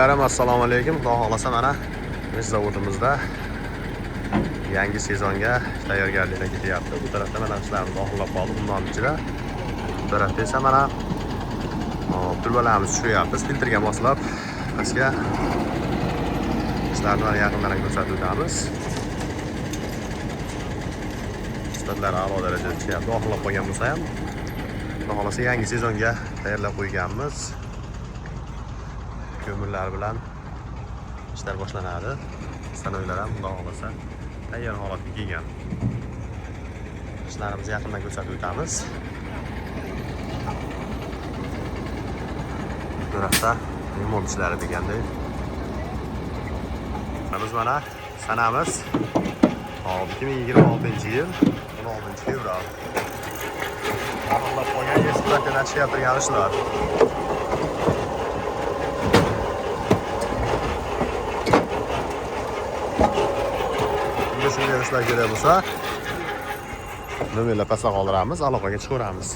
Assalomu alaykum. Xudo xohlasa mana mis zavodimizda yangi sezonga tayyorgarliklar ketyapti. Bu tarafda mana ishlarimiz oxirlab qoldi bundan ichida. Bu tarafda esa mana turbalarimiz tushyapti. Filtrga moslab pastga ishlarni mana yaqindan ko'rsatib o'tamiz. Sifatlari a'lo darajada tushyapti. Oxirlab qolgan bo'lsa ham Xudo xohlasa yangi sezonga tayyorlab qo'yganmiz. Ko'mirlar bilan ishlar boshlanadi. Stanoklar ham Xudo xohlasa tayyor holatga kelgan. Ishlarimizni yaqindan ko'rsatib o'tamiz. Bu tarafda remont ishlari degandek. Biz mana sanamiz. Hop, 2026-yil 16-fevral. Oxirlab qolgan eski platadan tushyapti ishlar. Shunga shunday ishlar kerak bo'lsa, nomerlar pastda qoldiramiz, aloqaga chiqaveramiz.